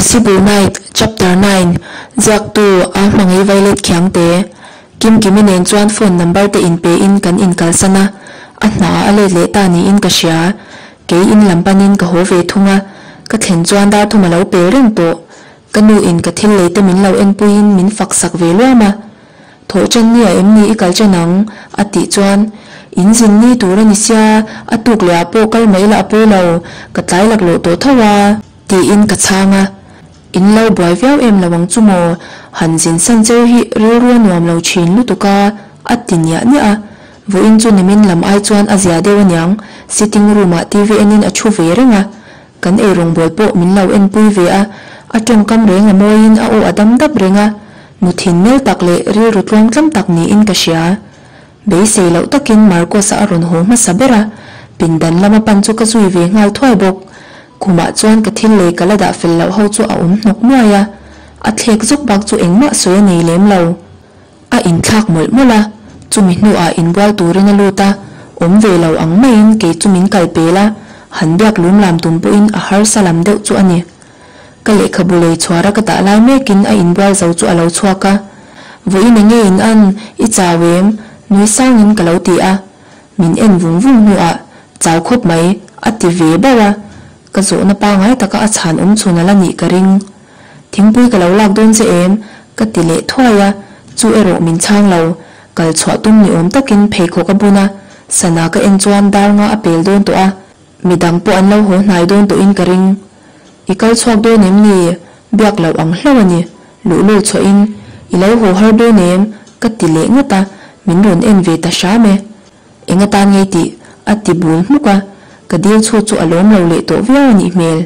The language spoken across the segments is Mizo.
Impossible Night, Chapter 9, Ziaktu, A Hmangaih Violet Khiangte, Kimkimi nen chuan phone number te inpe in kan inkalsan a, a hna ah a let leh ta niin ka hria. Kei in lam panin ka haw ve thung a, ka thlen chuan dar thum a lo pel reng tawh. Ka nu in ka thil lei te min lo enpuiin min fak sak ve luam a. Thawh chen ni a em ni i kal chen ang? a tih chuan, In zin ni tur a ni sia, a tuk leh ah pawh kal mai la a pawi lo, ka tlai laklawh tawh tho a. Tiin ka chhang a. In lo buai viau em lo ang chu maw? Han zin san cheu hi rilru a nuam lo thin lutuk a, a ti niah niah a. Vawiin chu nimin lam ai chuan a zia deuh aniang, sitting room ah TV enin a thu ve reng a. Kan eirawngbawl pawh min lo enpui ve a, a tawngkam reng a mawiin a aw a dam dap reng a, nu thinmel tak leh rilru tluangtlam tak niin ka hria. Beisei loh takin Marcos-a a rawn haw hmasa ber a, pindan lama pan chu ka zui ve nghal thuai bawk. Khumah chuan ka thil lei ka la dah fel loh ho chu a awm hnawk nuai a, a thlek zawk bak chu engmah sawi a nei lem lo. A inthlak mawlh mawlh a, chumi hnuah inbual turin a lut a, awm ve lo ang maiin kei chu min kal pel a, han biak lum lam tum pawhin a harsa lam deuh chu a ni. Ka lehkhabu lei chhuara ka dah lai mekin a inbual zo chu a lo chhuak a, Vawiin enge in an, i chau em? Nui sangin ka lo ti a, min en vung vung hnuah, Chau khawp mai, a ti ve bauh a, ka zawhna pangai taka a chhan awm chhun a la nih ka ring. Thingpui ka lo lak dawn che em? Ka ti leh thuai a, chu erawh min chhang lo. Kal chhuah tum ni awm takin pheikhawk a bun a, sana ka en chuan dar nga a pel dawn tawh a, midang pawh an lo haw hnai dawn tawhin ka ring. I kal chhuak dawn em ni? Biak loh ang hlauh a ni. Luhlul chhuahin, I lo haw har dawn em? Ka ti leh ngawt a, min rawn en ve ta hram e. Eng atan ngei tih? a ti bul hmuk a, ka dil chhut chu a lawm lo leh tawh viau a nih hmel.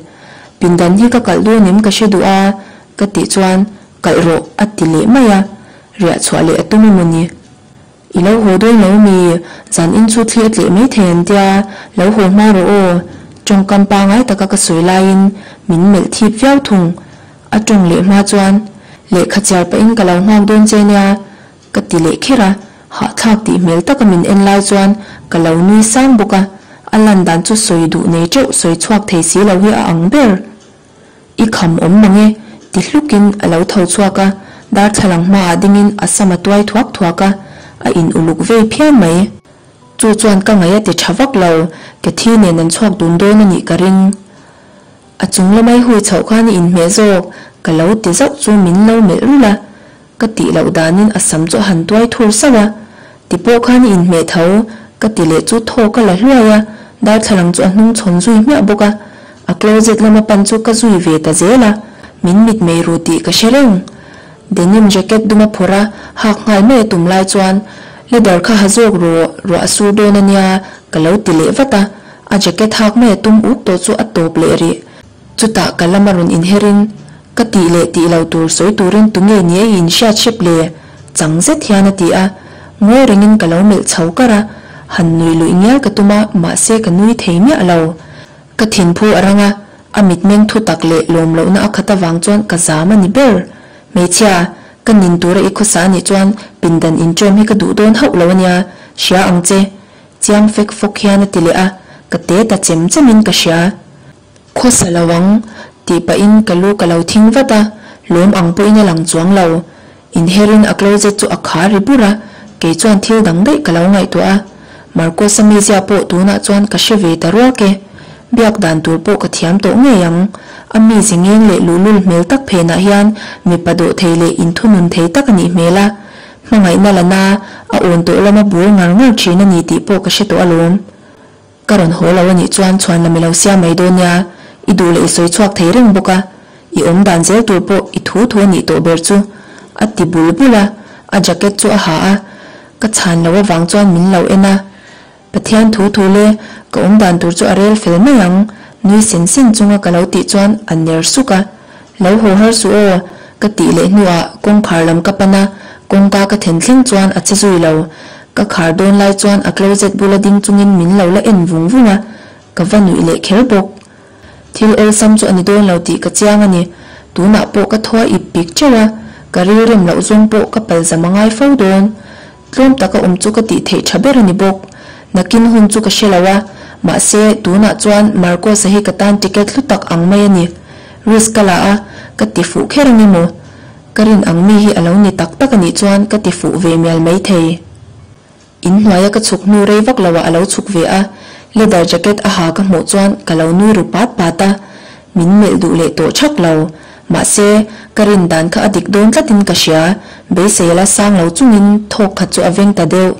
Pindan hi ka kalh dawn em ka hre duh a, ka tih chuan, Kalh rawh, a ti leh mai a, riah chhuah leh a tum emaw ni? I lo haw dawn lo mi? Zan in chu thli a tleh mai thei an tia, lo haw hma rawh aw, tawngkam pangai taka ka sawi laiin min melh thip viau thung. A tawng leh hma chuan, Lehkha chiar pahin ka lo nghak dawn che nia, Ka ti leh kher a, hahthlak tih hmel taka min en lai chuan ka lo nui sang bawk a, a lan dan chu sawi duh nei teuh sawi chhuak thei si lo hi a ang ber. I kham awm mang e, ti hlukin a lo tho chhuak a, darthlalang hmaah dingin a sam a tuai thuak thuak a, a in uluk vei phian mai. Chu chuan ka ngaih a ti tha vak lo, Cathy nen an chhuak dun dawn a nih ka ring. A chung lamai hui chhoh khan i inhmeh zawk, ka lo ti zauh chu min lo melh rulh a, Ka tih loh danin a sam chu a han tuai thur sauh a, ti pawh khan i inhmeh tho, ka ti leh chu thaw ka la hluai a, darthlalang chu a hnung chhawn zui hmiah bawk a, a closet lama pan chu ka zui ve ta zel a, min mitmei ru tih ka hre reng. Denim jacket dum a phawrh a, hak nghal mai a tum lai chuan, Leather kha ha zawk rawh, ruah a sur dawn a nia, ka lo ti leh vat a, a jacket hak mai a tum uk tawh chu a tawp leh rih. Chutah ka lama rawn inherin, Ka tih leh tih lo tur sawi turin tu nge ni ei inhriat hrep le? Chang zet hian a ti a. Ngawi rengin ka lo melh chho kar a, han nui luih ngial ka tum a, mahse ka nui thei miah lo. Ka thinphu a rang a, a mitmeng thu tak leh lawm lohna a khat avang chuan ka zam a ni ber. Hmeichhia, ka nin tura i khawsa anih chuan pindan inṭawm hi ka duh dawn hauh lo ania, hria ang che. Chiang fek fawk hian a ti leh a, ka te ta chem chemin ka hria. Khawsa lo ang, tih pahin ka lu ka lo thing vat a, lawm ang pawhin a lang chuang lo. Inherin a closet chu a khar ri bur a, kei chuan thil dang daih ka lo ngaihtuah a. Marcos-a mizia pawh tunah chuan ka hre ve ta ruak e. Biak dan tur pawh ka thiam tawh ngei ang. A mizi ngeng leh luhlul hmel tak phenah hian mipa dawh thei leh inthunun thei tak a nih hmel a. Hmangaihna la na, a awn tawh lama bur ngar ngar thin a ni tih pawh ka hre tawh alawm. Ka rawn haw lo a nih chuan chhuan lam i lo siam mai dawn nia, i duh leh i sawi chhuak thei reng bawk a, i awm dan zel tur pawh i thu thu a nih tawh ber chu, a ti bul bul a, a jacket chu a ha a, ka chhan lo avang chuan min lo en a, Pathian thu thu le, ka awm dan tur chu a rel fel mai ang, nui sen sen chunga ka lo tih chuan a ner suk a, Lo haw har suh aw, ka tih leh hnuah kawngkhar lam ka pan a, kawngka ka then thleng chuan a che zui lo. Ka khar dawn lai chuan a closet bula ding chungin min lo la en vung vung a, ka va nuih leh kher bawk. Thil awlsam chu a ni dawn lo tih ka chiang a ni. Tunah pawh ka thaw a ip pik teuh a, ka rilrem loh zawng pawh ka palzam a ngai fo dawn. Tlawm taka awm chu ka tih theih tha ber a ni bawk. Nakin hun chu ka hre lo a, mahse tunah chuan Marcos-a hi ka tan ticket hlu tak ang mai a ni. Risk ka la a, Ka ti fuh kher ang emaw? Ka rin ang mi hi a lo ni tak tak a nih chuan ka ti fuh ve mial maithei. In hnuaia ka chhuk hnu rei vak loah a lo chhuk ve a, leather jacket a ha ka hmuh chuan ka lo nui ru pat pat a, min melh duh leh tawh chhak lo. Mahse, ka rin dan kha a dik dawn tlatin ka hria, beisei a la sang lo chungin thawk khat chu a veng ta deuh.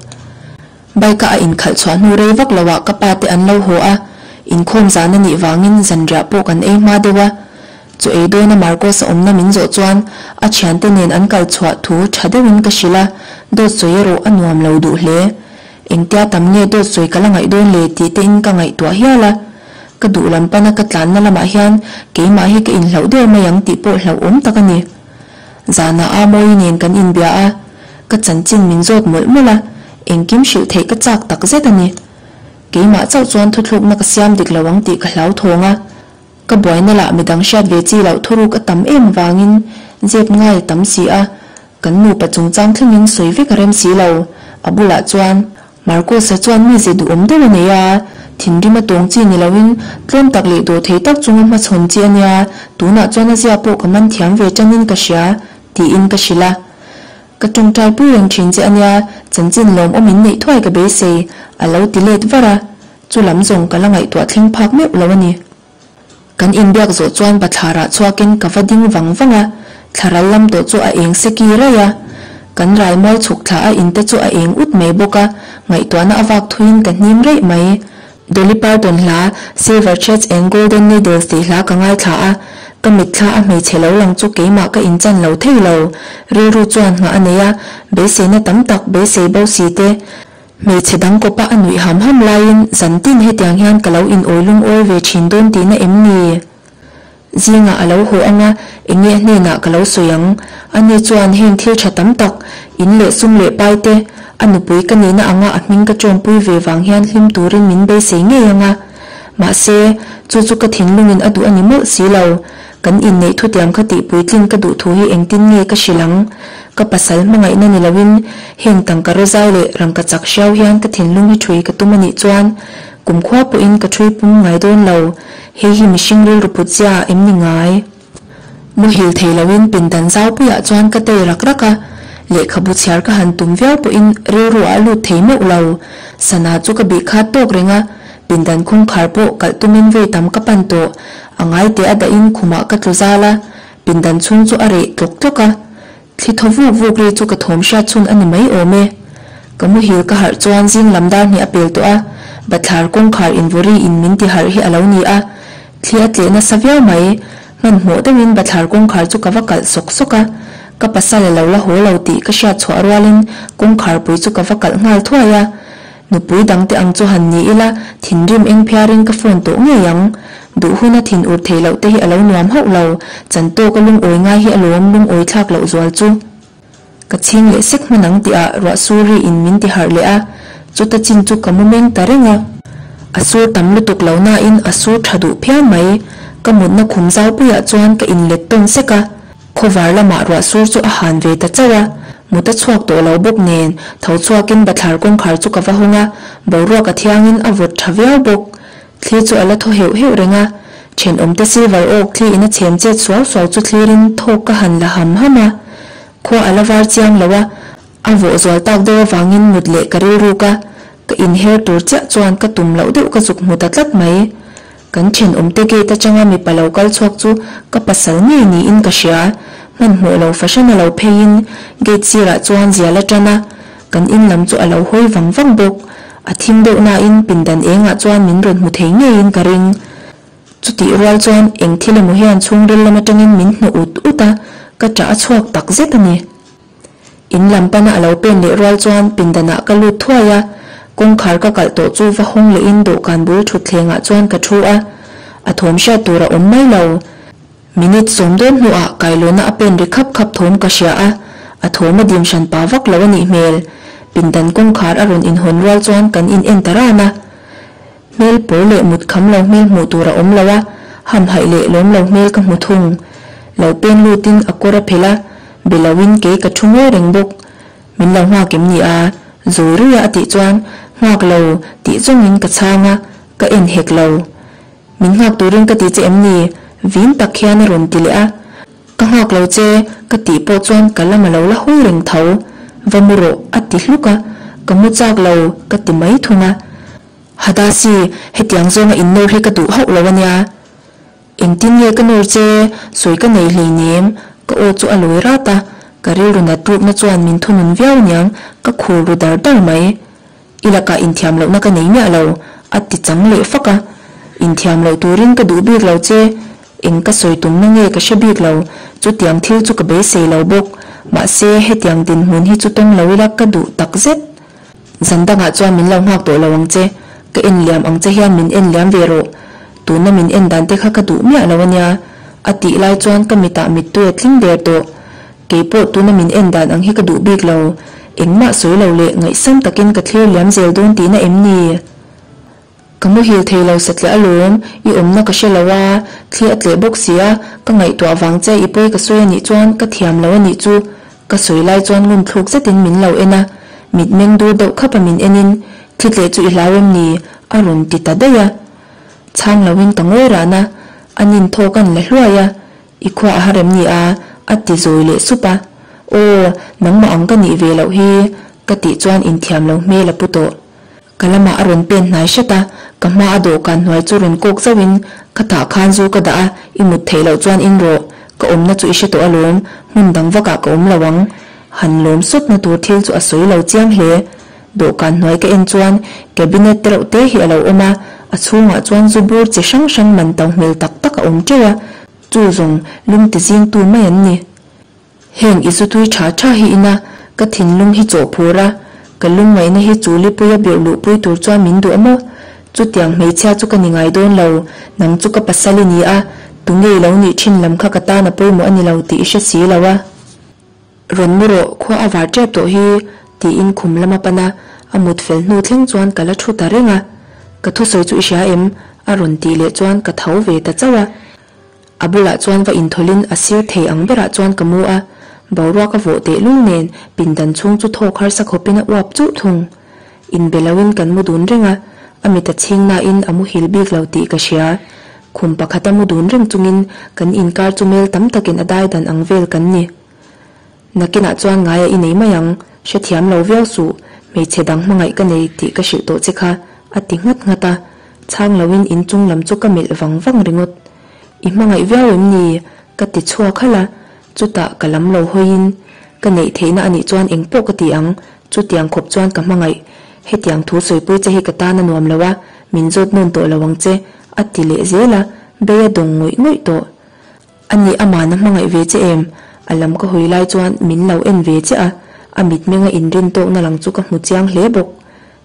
Bike-a a inkhalh chhuah hnu rei vak loah ka pa te an lo haw a, inkhawm zan a nih vangin zanriah pawh kan ei hma deuh a. Chu ei dawna Marcos-a awmna min zawh chuan a thiante nen an kal chhuah thu tha deuhin ka hrilh a, dawt sawi erawh a nuam lo duh hle. Engtia tam nge dawt sawi ka la ngaih dawn le tih tein ka ngaihtuah hial a. Ka duh lam pana ka tlanna lamah hian keimah hi ka inhlauh der mai ang tih pawh hlauhawm tak a ni. Zanah Amawi nen kan inbia a, ka chanchin min zawt mawlh mawlh a, engkim hrilh theih ka chak tak zet a ni. Keimah chauh chuan thuthlukna ka siam dik lo ang tih ka hlauthawng a. Ka buaina lah midang hriat ve chi loh thuruk a tam em vangin zep ngai a tam si a, kan nupa chungchang thlengin sawi vek a rem si lo. A bulah chuan Marcos-a chuan mi ze duhawm deuh a nei a, thinrim a tawng chi ni loin tlawm tak leh dawh thei tak chunga hmachhawn chi a nia, tunah chuan a zia pawh ka man thiam ve tanin ka hria, tiin ka hrilh a. Ka tawngtai pui reng thin che a nia, chanchin lawmawm in neih thuai ka beisei, a lo ti let var a. Chu lam zawng ka la ngaihtuah thleng phak meuh lo a ni. Kan inbiak zawh chuan bathlarah chhuakin ka va ding vang vang a, thlaral lam tawh chu a eng seki raih a. Kan ral mual chhuk thla a inte chu a eng ut mai bawk a, ngaihtuahna a vak thuiin ka hnim raih mai. Dolly Parton hla Silver Threads and Golden Needles tih hla ka ngaithla a, ka mitthla a hmeichhe lo lang chu keimah ka inchan lo thei lo. Rilru chuan nghah a nei a, beiseina tam tak beisei bo si te, Hmeichhe dang kawpa a nuih ham ham laiin zan tin hetiang hian ka lo in awi lungawi ve thin dawn tihna em ni? Zingah a lo haw ang a, enge a hnenah ka lo sawi ang? Ani chuan heng thil tha tam tak, in leh sum leh pai te, a nupui ka nihna anga a hming ka tawmpui ve vang hian hlim turin min beisei ngei ang a. Mahse, chu chu ka thinlungin a duh a ni mawlh si lo. Kan inneih thutiam kha tih puitlin ka duh thu hi engtin nge ka hrilh ang? Ka pasal hmangaihna ni loin heng tangka rawzai leh rangka chak hriau hian ka thinlung hi ṭhui ka tum a nih chuan kumkhua pawhin ka ṭhui pum ngai dawn lo. Hei hi mihring rilru put zia ah em ni ngai? Muhil thei loin pindan zaupuiah chuan ka tei rak rak a, lehkhabu chhiar ka han tum viau pawhin rilru ah a lut thei meuh lo. Sana chu ka bih khat tawk reng a, Pindan kawngkhar pawh kalh tumin vei tam ka pan tawh. A ngai teh a dahin khumah ka tlu zal a, pindan chhung chu a reh tlawk tlawk a. Thli thaw vuk vuk ri chu ka thawm hriat chhun a ni mai awm e. Ka muhil ka harh chuan zing lam dar hnih a pel tawh a, bathlar kawngkhar invawri in min ti harh hi a lo ni a. Thli a tleh nasa viau mai. Hmanhmawh deuhin bathlar kawngkhar chu ka va kalh sawk sawk a, ka pasal a lo la haw lo tih ka hriat chhuah rualin kawngkhar pui chu ka va kalh nghal thuai a. Nupui dangte ang chu han ni ila, thinrim eng phiarin ka phone tawh ngei ang. Duh huna thin ur theih loh te hi a lo nuam hauh lo, chan tawka lungawi ngai hi a lawm lungawi thlak loh zual chu. Ka chhing leh sek hman ang tihah ruah sur ri in min ti harh leh a, chuta chin chu ka mu meng ta reng a. A sur tam lutuk lo nain a sur tha duh phian mai, ka mutna khum zaupuiah chuan ka inlet tawn sek a. Khawvar lamah ruah sur chu a han ve ta chauh a, mut a chhuak tawh lo bawk nen tho chhuakin bathlar kawngkhar chu ka va hawng a, boruak a thiangin a vawt tha viau bawk. Thli chu a la thaw heuh heuh reng a, thenawmte silver oak thli in a chhem chet suau suau chu thlirin thawk ka han la ham ham a, khua a la var chiang lo a, a vawh zual tak deuh avangin mut leh ka rilruk a, ka inher tur chiah chuan ka tum loh deuh ka zuk hmu ta tlat mai. Kan thenawmte gate atanga mipa lo kal chhuak chu ka pasal ngei niin ka hria. Hmanhmawh lo fahran a lo pheiin gate sirah chuan zial a tan a, kan in lam chu a lo hawi vang vang bawk. A thim deuh nain pindan engah chuan min rawn hmu thei ngeiin ka ring. Chutih rual chuan eng thil emaw hian chhungril lam atangin min hnawh ut ut a, ka ṭah a chhuak tak zet a ni. In lam pana a lo pen leh rual chuan pindanah ka lut thuai a, kawngkhar ka kalh tawh chu va hawng lehin dawhkan bul thutthlengah chuan ka thu a, a thawm hriat tur a awm mai lo. Minute sawm dawn hnuah kailawna a pen ri khap khap thawm ka hria a, a thawm a dim hran pa vak lo a nih hmel. Pindan kawngkhar a rawn inhawn rual chuan kan in en ta ran a. Hmel pawl leh mut kham lo hmel hmuh tur a awm lo a, hamhaih leh lawm lo hmel ka hmu thung. Lo pen lutin a kawr a phelh a, be loin kei ka thu ngawi reng bawk. Min lo nghak em ni a? Zawi ruia a tih chuan nghak lo tih zawngin ka chhang a, ka en hek lo. Min nghak turin ka ti che em ni? Vin tak hian a rawn ti leh a. Ka nghak lo che ka tih pawh chuan ka lam a lo la hawi reng tho. Va mu rawh a ti hluk a, ka mu chak lo ka ti mai thung a. Hadasi, hetiang zawnga innawr hi ka duh hauh lo a nia. Engtin nge ka nawr che? Sawi ka nei hleinem. Ka aw chu a lawi rat a, ka rilru nat rukna chuan min thunun viau aniang, ka khur ru dar dar mai. I lakah inthiam lohna ka nei miah lo, a ti chang leh fak a. Inthiam loh turin ka duh bik lo che, eng ka sawi tumna nge ka hre bik lo, chutiang thil chu ka beisei lo bawk, mahse hetiang dinhmun hi chu tawng lo ila ka duh takzet. Zan dangah chuan min lo nghak tawh lo ang che, ka en liam ang che hian min en liam ve rawh, tuna min en dan te kha ka duh miah lo ania, a tih lai chuan ka mitah mittui a tling der tawh. Keipawh tuna min en dan ang hi ka duh bik lo, engmah sawi lo leh ngaihsam takin ka thlir liam zel dawn tihna em ni? Ka muhil thei lo satliah alawm, i awmna ka hre lo a, thli a tleh bawk si a, ka ngaihtuah vang che i pawi ka sawi anih chuan ka thiam lo anih chu ka sawi lai chuan ngun thluk zetin min lo en a, mitmeng dur deuh khapa min enin thli tleh chu i hlau em ni? a rawn ti ta daih a. Chhang loin ka ngawi ran a, a nin thawk an la hluai a, I khua a har em ni a? a ti zawi leh sup a. Aw, nangmah ang ka nih ve loh hi ka tih chuan inthiam lo hmel a pu tawh. Ka lamah a rawn pen hnai hret a, ka hma a dawhkan hnuai chu rawn kawk zauhin, Ka tah khan zu ka dah a, i mut theih loh chuan in rawh, ka awmna chu i hre tawh alawm, hmun dang vakah ka awm lo ang. Han lawm sawtna tur thil chu a sawi lo chiang hle. Dawhkan hnuai ka en chuan cabinet te reuh te hi a lo awm a, a chhungah chuan zu bur chi hrang hrang man to hmel tak tak a awm teuh a, chu zawng lung ti zingtu mai an ni. Heng i zu tui tha tha hi ina ka thinlung hi chawh phur a, ka lungngaihna hi chu lipuia birh luhpui tur chuan min duh a maw? Chutiang hmeichhia chu ka ni ngai dawn lo, nang chu ka pasal i ni a, tunge i lo nih thin lam kha ka tan a pawimawh a ni lo tih i hre si lo a. Rawn mu rawh, khua a var tep tawh hi, tiin khum lama pan a, a mut fel hnu thleng chuan ka la thu ta reng a. Ka thusawi chu i hria em? a rawn tih leh chuan ka tho ve ta chauh a. A bulah chuan va inthawlhin a sir thei ang berah chuan ka mu a, boruak a vawh tehlul nen pindan chhung chu thawk harsa khawpin a uap chuh thung. Inbe loin kan mu dun reng a, a mit a chhing nain a muhil bik lo tih ka hria. Khum pakhata mu dun reng chungin kan inkar chu mel tam takin a dai dan ang vel kan ni. Nakinah chuan ngaia i nei mai ang, hrethiam lo viau suh, hmeichhe dang hmangaih ka nei tih ka hrilh tawh che kha, a ti nghat nghat a, chhang loin inchung lam chu ka melh vang vang ringawt. I hmangaih viau em ni? ka ti chhuak halh a, chutah ka lam lo hawiin, Ka neih theihna a nih chuan eng pawh ka ti ang, chutiang khawp chuan ka hmangaih. Hetiang thu sawipui che hi ka tan a nuam lo a, min zawt nawn tawh lo ang che, a ti leh zel a, bei a dawng ngawih ngawih tawh. A nih aman a hmangaih ve che em? A lam ka hawi lai chuan min lo en ve che a, a mitmenga inrin tawkna lang chu ka hmu chiang hle bawk.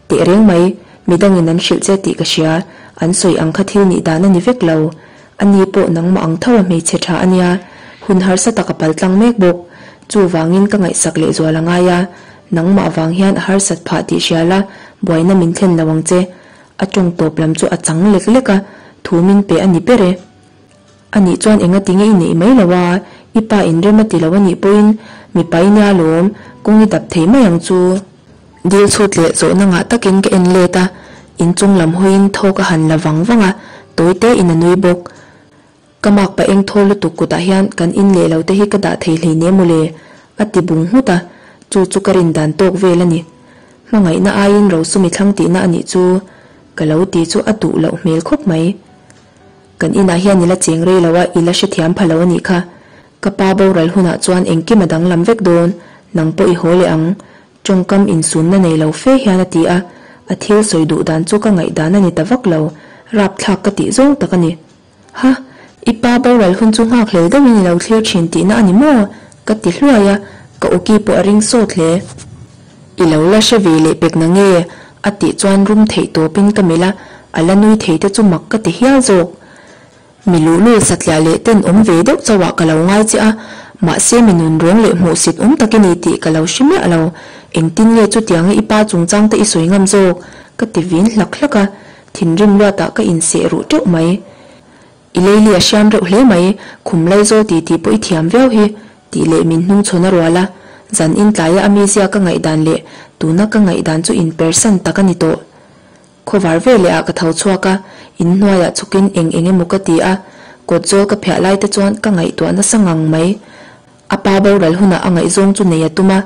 Teh reng mai, midangin an hrilh che tih ka hria, an sawi ang kha thil nih dan a ni vek lo. A ni pawh nangmah ang tho a hmeichhe tha a nia, hun harsa tak a pal tlang mek bawk. Chuvangin ka ngaihsak leh zual a ngai a, nangmah vang hian a harsat phah tih hria la, buaina min thlen lo ang che. A tawng tawp lam chu a chang lek lek a, thu min pe a ni ber e. A nih chuan enga tinge i neih mai lo a, i pa inrem a ti lo a nih pawhin mipa i nia lawm, kawng i dap thei mai ang chu. Dil chhut leh zawhna ngah takin ka en let a, inchung lam hawiin thawk a han la vang vang a, tawi te in a nui bawk. Ka mak pa eng thawl lutuk kutah hian kan in leh lo te hi ka dah thei hleinem mawle, a ti bung nghut a, chu chu ka rin dan tawk vel a ni. Hmangaihna aiin Rosumi thlang tihna a nih chu ka lo ti chu a duh loh hmel khawp mai. Kan inah hian i la cheng rei lo a, i la hrethiam pha lo a nih kha. Ka pa boral hunah chuan engkim a danglam vek dawn, nang pawh i haw leh ang. Tawngkam insunna nei lo fe hian a ti a, a thil sawi duh dan chu ka ngaihdan a ni ta vak lo, rapthlak ka tih zawng tak a ni. Ha! I pa boral hun chu nghakhlel deuhin i lo thlir thin tihna a ni maw? ka ti hluai a, ka awki pawh a ring sawt hle. I lo la hre ve leh pek na nge? a tih chuan rum theih tawpin ka melh a, a la nui thei te chu mak ka ti hial zawk. Mi luhlul satliah leh ten awm ve deuh chauhah ka lo ngai che a, mahse mi nun rawng leh hmuhsit awm tak i ni tih ka lo hre miah lo. Engtin nge chutianga i pa chungchang te i sawi ngam zawk? ka ti vin hlak hlak a, thinrim luatah ka inseh ruh teuh mai. I leili a hriam reuh hle mai, khum laizawl ti tih pawh i thiam viau hi, tih leh min hnung chhawn a rual a, zan in tlaia a mizia ka ngaihdan leh tuna ka ngaihdan chu inpersan tak a ni tawh. Khawvar veleh ah ka tho chhuak a, in hnuaiah chhukin eng eng emaw ka ti a. Kawt zawl ka phiah lai te chuan ka ngaihtuah nasa ngang mai. A pa boral hunah a ngaihzawng chu nei a tum a,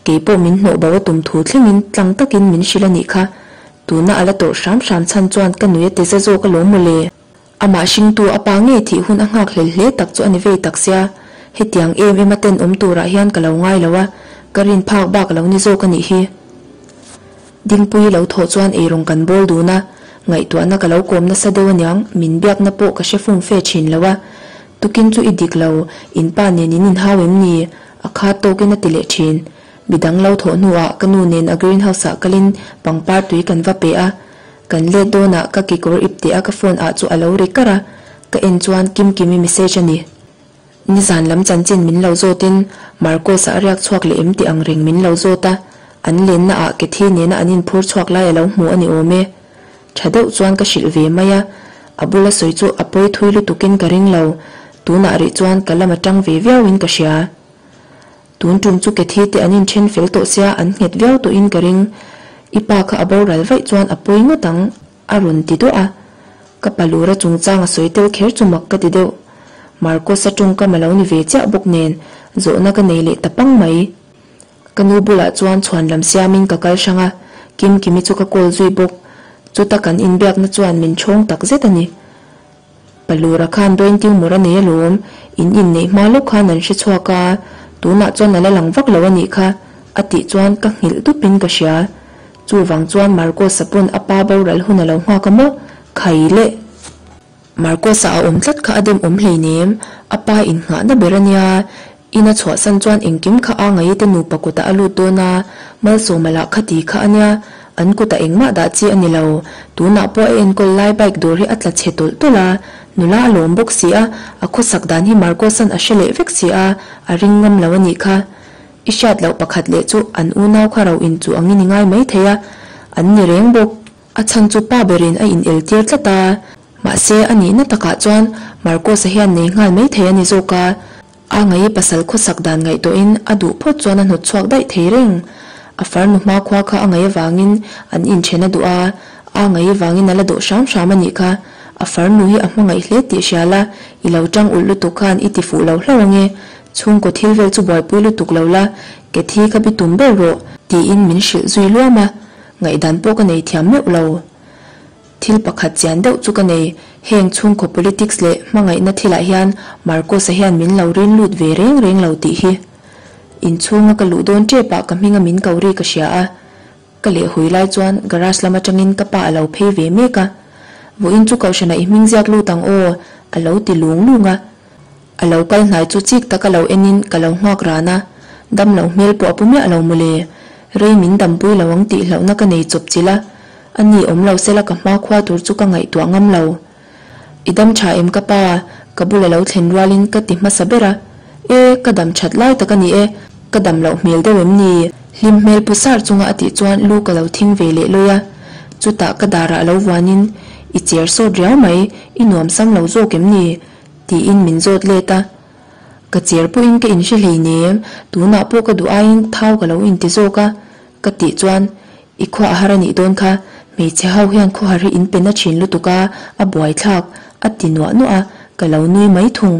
keipawh min hnawh bo a tum thu thlengin tlang takin min hrilh a nih kha. Tuna a la tawrh hram hram chhan chuan ka nui a ti za zawk alawm mawle. Amah hringtu a pa ngei thih hun a nghakhlel hle tak chu a ni vei tak sia, hetiang em em a tenawm turah hian ka lo ngai lo a, ka rin phak bak a lo ni zawk a nih hi. Dingpui lo thawh chuan eirawng kan bawl dun a, ngaihtuahna ka lo kawm nasa deuh aniang, min biakna pawh ka hre fum fe thin lo a, tukin chu i dik lo, in pa nen in inhau em ni? A kha tawkin a ti leh thin. Midang lo thawh hnuah ka nu nen a green house ah kalin pangpar tui kan va pe a, kan let dawnah ka kekawr ip teh a ka phone ah chu a lo ri kar a, ka en chuan Kimkimi message a ni. Nizan lam chanchin min lo zawtin Marcos-a a riak chhuak leh em tih ang reng min lo zawt a, an lenna ah Cathy nena an inphur chhuak lai a lo hmu a ni awm e. Tha deuh chuan ka hrilh ve mai a, a bula sawi chu a pawi thui lutukin ka ring lo, tunah rih chuan ka lam atang ve viauin ka hria. Tun tum chu Cathy te an inthen fel tawh sia an nghet viau tawhin ka ring, i pa kha a boral vaih chuan a pawi ngawt ang. A rawn ti duah a, ka palura chungchang a sawi tel kher chu mak ka ti deuh. Marcos-a tawngkam a lo ni ve chiah bawk nen zawhna ka nei leh ta pang mai. Ka nu bulah chuan chhuan lam siamin ka kal hrang a, Kimkimi chu ka call zui bawk. Chuta kan inbiakna chuan min chhawng tak zet a ni. Palura khan brain tumor a nei alawm, in inneih hma lawk khan an hre chhuak a, tunah chuan a la lang vak lo a nih kha, a tih chuan ka nghilh dupin ka hria. Chuvang chuan Marcos-a pawn a pa boral hun a lo nghak a maw? Khai le! Marcos-a a awm tlat kha a demawm hleinem, a pa innghahna ber a nia, Ina chhuahsan chuan engkim kha a ngaih te nupa kutah a lut dawn a, Malsawma lah kha ti kha a nia, an kutah engmah dah chi a ni lo. Tunah pawh a enkawl lai bike dawr hi a tla chhe tawlh tawlh a, nula a lawm bawk si a, a khawsak dan hi Marcos-a'n a hre leh vek si a, a ring ngam lo a nih kha. I hriat loh pakhat leh chu an unau kha ro inchuh angin i ngai mai thei a, an ni reng bawk. A chhan chu pa berin a inel tir tlat a, mahse a nihna takah chuan Marcos-a hian nei nghal mai thei a ni zawk a, A ngaih pasal khawsak dan ngaihtuahin a duh phawt chuan a hnawt chhuak daih thei reng. A farnu hmakhua kha a ngaih avangin an inthen a duh a, a ngaih vangin a la dawh hram hram a nih kha. A farnu hi a hmangaih hle tih hria la, i lo tang ulh lutuk khan i ti fuh lo hlauh ange. Chhungkaw thil vel chu buaipui lutuk lo la, Cathy kha bi tum ber rawh, tiin min hrilh zui luam a, ngaihdan pawh ka nei thiam meuh lo. Thil pakhat chian deuh chu ka nei, heng chhungkaw politics leh hmangaihna thilah hian Marcos-a hian min lo rin lut ve reng reng lo tih hi. Inchhunga ka luh dawn tepah ka hminga min ko ri ka hria a, ka lehhawi lai chuan garage lam atangin ka pa a lo phei ve mek a. Vawiin chu kohhranah i hming ziak lut ang aw, a lo ti lung lung a. A lo kal hnai chu chik taka lo enin ka lo nghak ran a, damlo hmel pawh a pu miah lo mawle. Rei min dampui lo ang tih hlauhna ka nei chawp chilh a, a ni awm lo sela ka hma khua tur chu ka ngaihtuah ngam lo. I dam tha em ka pa? Ka bula lo thlen rualin ka ti hmasa ber a. E, ka dam that lai tak a ni e, ka dam loh hmel deuh em ni? Hlim hmel pu sar chunga a tih chuan lu ka lo thing ve leh lawi a. Chutah ka darah lo vuanin, I cher sawt riau mai, i nuam sam lo zawk em ni? Tiin min zawt let a. Ka cher pawhin ka inhre hleinem, tunah pawh ka duh aiin thau ka lo inti zawk a, ka tih chuan, I khua a har a nih dawn kha, hmeichhe ho hian khawhar hi in pe na thin lutuk a, a buaithlak, a ti nuah nuah a, ka lo nui mai thung.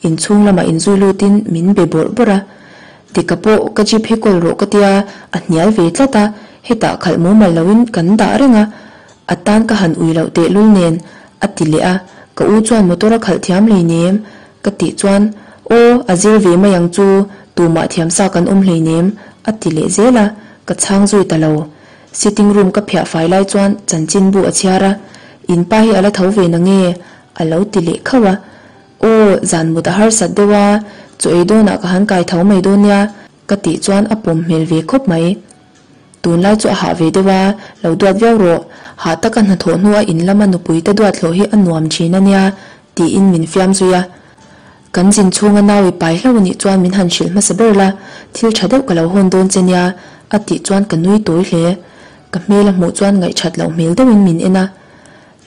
Inchhung lamah inzui lutin min be bawrh bawrh a. Dika pawh ka jeep hi kawl rawh ka tia, a hnial ve tlat a, hetah khalh mumal loin kan dah reng a, A tan ka han ui loh tehlul nen, a ti leh a, ka u chuan motor a khalh thiam hleinem, ka tih chuan, Aw, a zir ve mai ang chu, tumah thiam sa kan awm hleinem, a ti leh zel a, ka chhang zui ta lo. Sitting room ka phiah fai lai chuan chanchinbu a chhiar a, In pa hi a la tho ve nange? a lo ti leh khauh a, Aw, zan mut a harsat deuh a, chaw ei dawnah ka han kai tho mai dawn nia, ka tih chuan a pawm hmel ve khawp mai. Tunlai chu a hah ve deuh a, lo duat viau rawh. Hah taka hnathawh hnua in lama nupui te duat hlawh hi a nuam thin a nia, tiin min fiam zui a. Kan zin chhunga nau i pai hlauh a nih chuan min han hrilh hmasa ber la, thil tha deuh ka lo hawn dawn che nia, a tih chuan ka nui tawi hle. Ka hmel a hmuh chuan ngaihthat loh hmel deuhin min en a.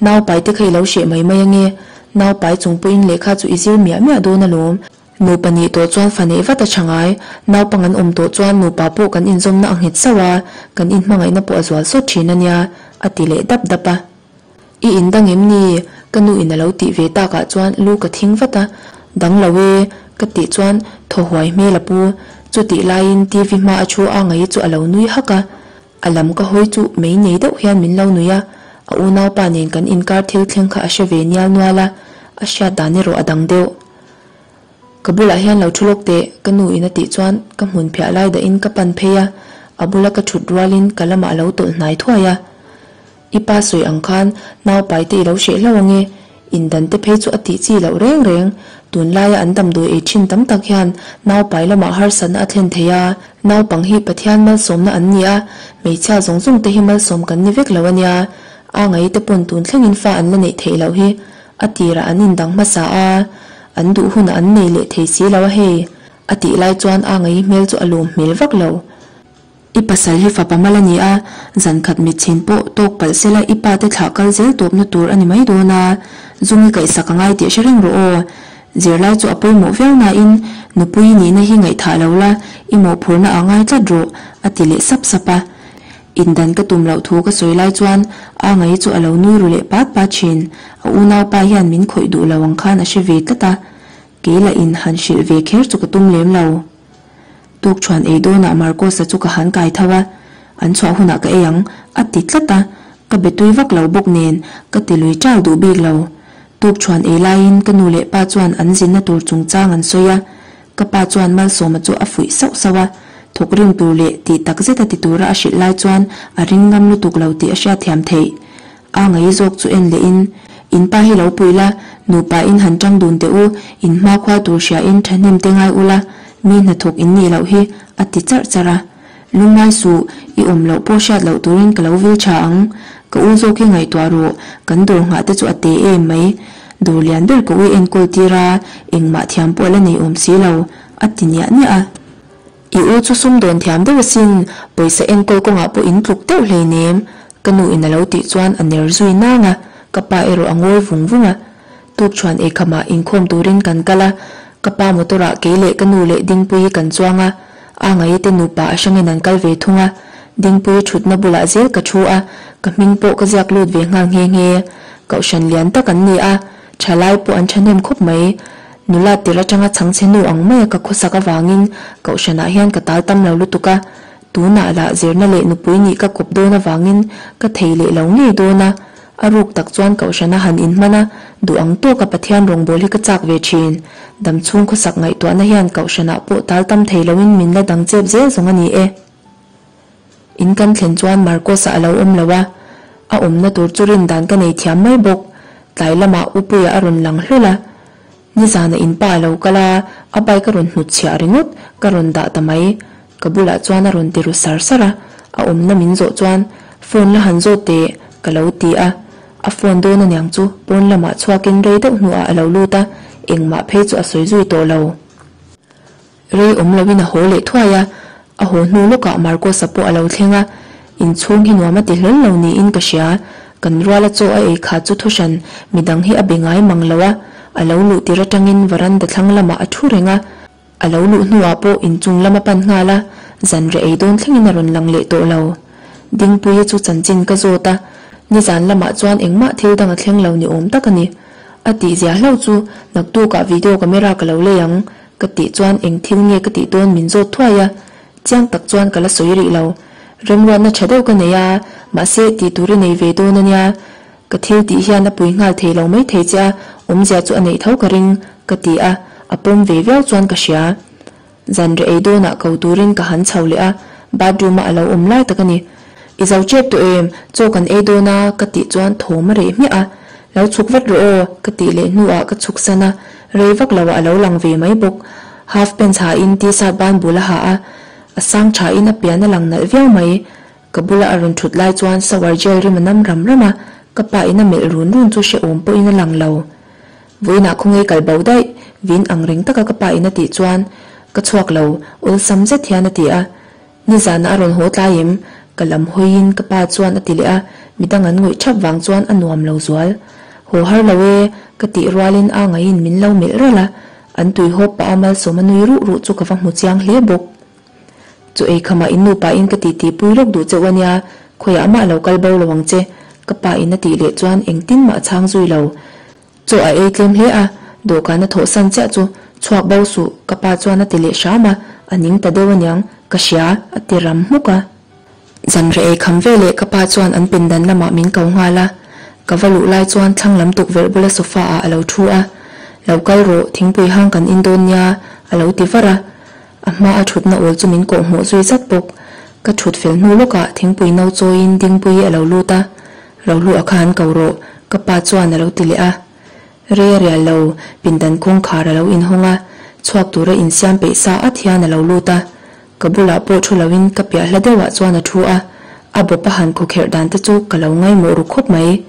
Nau pai te kha i lo hreh mai mai ange, nau pai chung pawhin lehkha chu i zir miah miah dawn alawm, Nupa nih tawh chuan fa neih vat a tha ngai. Naupang an awm tawh chuan nupa pawh kan inzawmna a nghet sauh a, kan inhmangaihna pawh a zual sawt thin a nia, a ti leh dap dap a. I indang em ni? Ka nu in a lo tih ve takah chuan lu ka thing vat a, Dang lo e, ka tih chuan thaw huai hmel a pu. Chutih laiin TV hma a thu a ngaih chu a lo nui hak a. A lam ka hawi chu mei nei deuh hian min lo nui a, a unaupa nen kan inkar thil thleng kha a hre ve nial nual a, a hriat dan erawh a dang deuh. Ka bulah hian lo thu lawk teh, ka nu in a tih chuan ka hmun phiah lai dahin ka pan phei a, a bula ka thut rualin ka lamah a lo tawlh hnai thuai a. I pa sawi ang khan naupai te i lo hreh hlauh ange, indan te phei chu a tih chi loh reng reng, tunlaia an damdawi ei thin tam tak hian naupai lamah harsatna a thlen thei a, naupang hi Pathian malsawmna an ni a, hmeichhia zawng zawng te hi malsawm kan ni vek lo a nia, a ngai te pawn tun thlengin fa an la neih theih loh hi a tirah an indang hmasa a, an duh hunah an nei leh thei si lo a hei, a tih lai chuan a ngai hmel chu a lawm hmel vak lo. I pasal hi fapa mal a ni a, zan khat mitchhin pawh tawk palh sela i pa te thlah kal zel tawpna tur a ni mai dawn a, zung i kaihsak a ngai tih hre reng rawh aw. Zirlai chu a pawimawh viau nain nupui nihna hi ngaihthah lo la, i mawhphurhna ah ngai tlat rawh, a ti leh sap sap a. Indan ka tum loh thu ka sawi lai chuan a ngai chu a lo nui ru leh pat pat thin, a unaupa hian min khawih duh lo ang khan a hre ve tlat a, kei lah in han hrilh ve kher chu ka tum lem lo. Tukṭhuan ei dawnah Marcos-a chu ka han kai tho a, an chhuah hunah ka ei ang, a ti tlat a, ka be tui vak lo bawk nen ka ti lui ṭal duh bik lo. Tukṭhuan ei laiin ka nu leh pa chuan an zinna tur chungchang an sawi a, ka pa chuan Malsawma chu a fuih sauh sauh a, thawk rim tur leh tih tak zeta ti tura a hrilh lai chuan a ring ngam lutuk lo tih a hriatthiam theih. A ngai zawk chu en leh in, In pa hi lo pui la, nupa in han tang dun teh u, in hma khua tur hria in thahnem te ngai ula, mi hnathawk in nih loh hi, a ti charh charh a. Lungngai suh, i awm loh pawh hriat loh turin ka lo vil tha ang. Ka u zawk hi ngaihtuah rawh, kan dawr nghah te chu a te em mai. Dawr lian ber ka ui enkawl tir a, engmah thiam pawh la nei awm si lo, a ti niah niah a. I u chu sumdawn thiam deuh asin, pawisa enkawl kawngah pawh in tluk deuh hleinem, ka nu in a lo tih chuan a ner zui nang a, ka pa erawh a ngawi vung vung a. Tukṭhuan eikhamah inkhawm turin kan kal a, ka pa motor ah kei leh ka nu leh Dingpuii kan chuang a, a ngaite te nupa a hrangin an kal ve thung a, Dingpuii ṭhutna bulah zel ka ṭhu a, ka hming pawh ka ziak lut ve nghal nghe nghe. Kohhran lian tak an ni a, ṭhalai pawh an ṭhahnem khawp mai. Nula tir atanga chhangchhe nu ang maia ka khawsak avangin Kohhranah hian ka tal tam lo lutuk a, tunah lah zirna leh nupui nih ka kawp dawn avangin ka thei leh lo ngei dawn a, a ruk tak chuan Kohhrana han inhman a, duh ang tawka Pathian rawngbâwl hi ka chak ve thin. Damchhung khawsak ngaihtuahna hian Kohhranah pawh tal tam thei loin min la dang chep zel zawng a ni e. In kan thlen chuan Marcos-a a lo awm lo a, a awmna tur chu rin dan ka nei thiam mai bawk. Tlai lamah Upuia a rawn lang hlawl a, nizana in pa a lo kal a, a bike a rawn hnutchhiah ringawt ka rawn dah ta mai. Ka bulah chuan a rawn ti ru sar sar a, a awmna min zawh chuan phone la han zawt teh ka lo ti a, a phone dawn aniang chu pawn lamah chhuakin rei deuh hnuah a lo lut a, engmah phei chu a sawi zui tawh lo. Rei awm loin a haw leh thuai a, a haw hnu lawkah Marcos-a pawh a lo thleng a, inchhung hi nuam a ti hlawl lo niin ka hria. Kan ruala chaw a ei kha chu thuhran midang hi a be ngai mang lo a, a lo luh tir atangin varanda thlang lamah a thu reng a, a lo luh hnuah pawh inchung lam a pan nghal a, zanriah ei dawn thlengin a rawn lang leh tawh lo. Dingpuia chu chanchin ka zawt a, nizan lamah chuan engmah thil dang a thleng lo ni awm tak a ni. A tihzia hlauh chu naktukah video camera ka lo lei ang, Ka tih chuan eng thil nge ka tih dawn min zawt thuai a, chiang tak chuan ka la sawi rih lo. Remruatna tha deuh ka nei a, mahse tih tur i nei ve dawn a nia. Ka thil tih hian a pui nghal thei lo mai thei che a, awmzia chu a neih tho ka ring, ka ti a, a pawm ve viau chuan ka hria. Zanriah ei dawnah ko turin ka han chho leh a, bathroom-a a lo awm lai tak a ni. I zo chep tawh em? Chaw kan ei dawn a, ka tih chuan thawm a reh hmiah a. Lo chhuk vat rawh aw, ka tih leh hnuah ka chhuk san a, rei vak loah a lo lang ve mai bawk. Half pants ha in t-shirt ban bul a ha a, a sang tha in a pian a lang nalh viau mai. Ka bula a rawn thut lai chuan shower gel rim a nam ram ram a, ka pa in a melh run run chu hrehawm pawhin a lang lo. Vawiinah khawnge kal bo daih, vin ang reng taka ka pa in a tih chuan ka chhuak lo, awlsam zet hian a ti a. Nizanah a rawn haw tlai em? Ka lam hawiin ka pa chuan a ti leh a, midang an ngawih thap vang chuan a nuam lo zual. Haw har lo e, ka tih rualin a ngaiin min lo melh ralh a, an tui hawp pah a malsawm a nui ruh ruh chu ka va hmu chiang hle bawk. Chu ei khamah in nupa in ka titi pui lawk duh cheuh a nia, khawiah mah lo kal bo lo ang che, ka pa in a tih leh chuan engtin mah a chhang zui lo. Chaw a ei tlem hle a, dawhkan a thawhsan chiah chu chhuak bo suh ka pa chuan a ti leh hram a, a ning ta deuh aniang, ka hria a ti ram hmuk a. Zanriah ei kham veleh ka pa chuan an pindan lamah min ko nghal a, ka va luh lai chuan thlang lam tukverh bula sofa ah a lo thu a, Lo kal rawh, thingpui hang kan in dawn nia a lo ti var a, a hma a thutna awl chu min kawhhmuh zui zat bawk. Ka thut fel hnu lawkah thingpui no chawiin Dingpuii a lo lut a, Rohluah kha han ko rawh ka pa chuan a lo ti leh a. Rei a rial lo, pindan kawngkhar a lo inhawng a, chhuak tura insiam peih sa at hian a lo lut a. Ka bulah pawh thu loin ka piah hla deuhah chuan a thu a, a bawp a han khawkherh dan te chu ka lo ngaimawh ru khawp mai.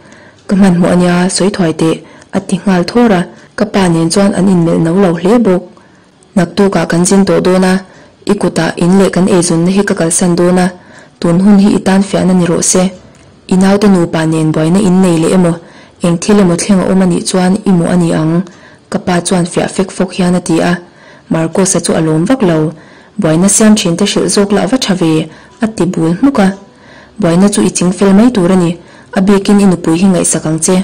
Ka hmanhmawh a nia, sawi thuai teh, a ti nghal thawr a, ka pa nen chuan an inmelh no lo hle bawk. Naktukah kan zin tawh dawn a, i kutah in leh kan eizawnna hi ka kalsan dawn a, tun hun hi i tan fiahna ni rawh se. I naute nupa nen buaina in nei leh emaw, eng thil emaw thleng a awm a nih chuan i mawh a ni ang, ka pa chuan fiah fek fawk hian a ti a. Marcos-a chu a lawm vak lo. Buaina siam thin te hrilh zawk lah va tha ve, a ti bul hmuk a. Buaina chu i ching fel mai tur a ni, a bikin i nupui hi ngaihsak ang che.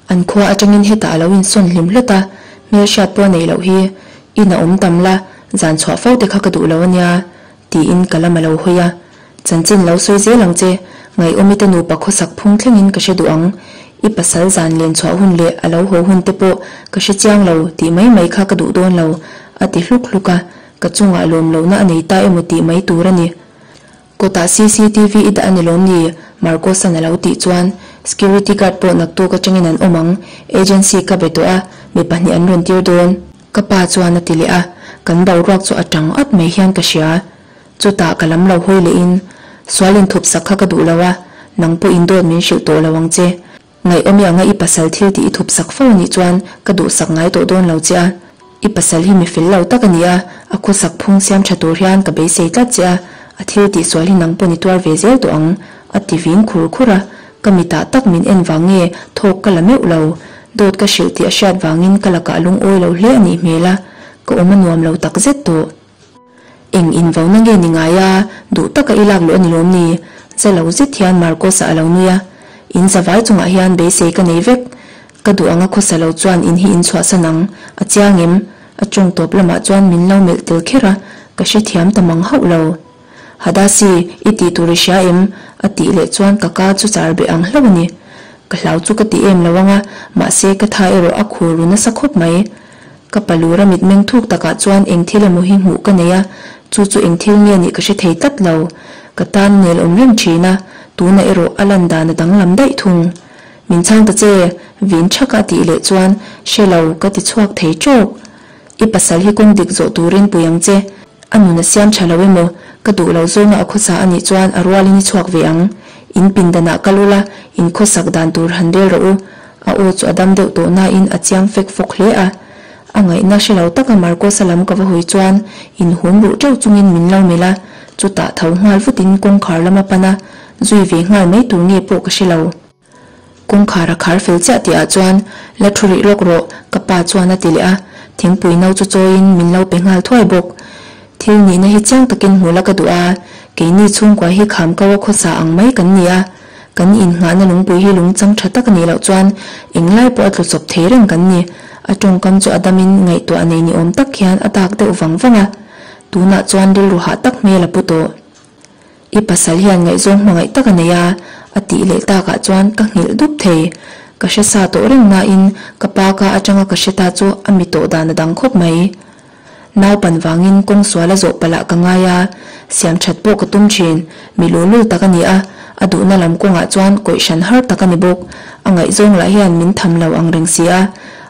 An khua atangin hetah a lo insawn hlim hlawt a, hmelhriat pawh a neih loh hi. In a awm tam la, zan chhuah fo te kha ka duh lo a nia, tiin ka lam a lo hawi a. Chanchin lo sawi zel ang che, Ngaihawmi te nupa khawsak phung thlengin ka hre duh ang. I pasal zan len chhuah hun leh a lo haw hun te pawh ka hre chiang lo tih mai mai kha ka duh dawn lo, a ti hluk hluk a, ka chungah lawm lohna a nei ta emaw tih mai tur a ni. Kawtah cctv i dah a ni lawm ni? Marcos-a'n a lo tih chuan security guard pawh naktuk atangin an awm ang, agency ka be tawh a, mi pahnih an rawn tir dawn. Ka pa chuan a ti leh a, kan boruak chu a tang at mai hian ka hria. Chutah ka lam lo hawi lehin, Sual inthup sak kha ka duh lo a, nang pawh indawt min hrilh tawh lo ang che. Ngaihawmi anga i pasal thil tih i thup sak fo anih chuan ka duhsak ngai tawh dawn lo che a. I pasal hi mi fel lo tak a ni a, a khawsak phung siam tha tur hian ka beisei tlat che a, a thil tih sual hi nang pawn i tuar ve zel tawh ang, a ti vin khur khur a. Ka mitah tak min en vang nge thawk ka la meuh lo. Dawt ka hrilh tih a hriat vangin ka lakah lungawi lo hle a nih hmel a, ka awm a nuam lo takzet tawh. Eng invauna nge ni ngai a, duh taka i lak luh a ni lawm ni? Za lo zet hian Marcos-a a lo nui a. In zavai chungah hian beisei ka nei vek. Ka duh anga khawsa lo chuan in hi in chhuahsan ang, a chiang em? A tawng tawp lamah chuan min lo melh tel kher a, ka hrethiam ta mang hauh lo. Hadasi, i tih tur i hria em? A tih leh chuan ka ka chu char beh ang hlauh a ni. Ka hlau chu ka ti em lo ang a, mahse ka tha erawh a khur ru nasa khawp mai. Ka palura mitmeng thuk takah chuan eng thil emaw hi hmuh ka nei a, chu chu eng thil nge nih ka hre thei tlat lo. Ka tan nel awm reng thin a, tunah erawh a lan dan a danglam daih thung. Min chhang ta che, vin thaka a tih leh chuan hre lo ka ti chhuak thei tawk. I pasal hi kawng dik zawh turin pui ang che, a nun a siam tha lo emaw, ka duh lo zawnga a khawsa a nih chuan a rualin i chhuak ve ang. In pindanah kal ula, in khawsak dan tur han rel rawh u. A aw chu a dam deuh tawh nain a chiang fek fawk hle a. A ngaihna hre lo taka Marcos-a lam ka va hawi chuan inhum ruh teuh chungin min lo melh a, chutah tho nghal vutin kawngkhar lam a pan a, zui ve nghal mai tur nge pawh ka hre lo. Kawngkhar a khar fel chiah tihah chuan la thu rih lawk rawh ka pa chuan a ti leh a, thingpui no chu chawiin min lo pe nghal thuai bawk. Thil nihna hi chiang takin hmu la ka duh a, keini chhungkua hi kham ko a khawsa ang mai kan ni a, kan innghahna lungpui hi lungchang tha tak a nih loh chuan englai pawh a tlu chawp thei reng kan ni. A tawngkam chu a damin ngaihtuah nei ni awm tak hian a dak deuh vang vang a, tunah chuan rilru hah tak hmel a pu tawh. I pasal hian ngaihzawng hmangaih tak a nei a, a tih leh takah chuan ka nghilh dup thei. Ka hre sa tawh reng nain ka pa ka atanga ka hre ta chu a mi tawh dan a dang khawp mai. Naupan vangin kawng sual a zawh palh ah ka ngai a, siam that pawh ka tum thin. Mi lulul tak a ni a, a duhna lam kawngah chuan kawih hran har tak a ni bawk. A ngaihzawng lah hian min tham lo ang reng si a,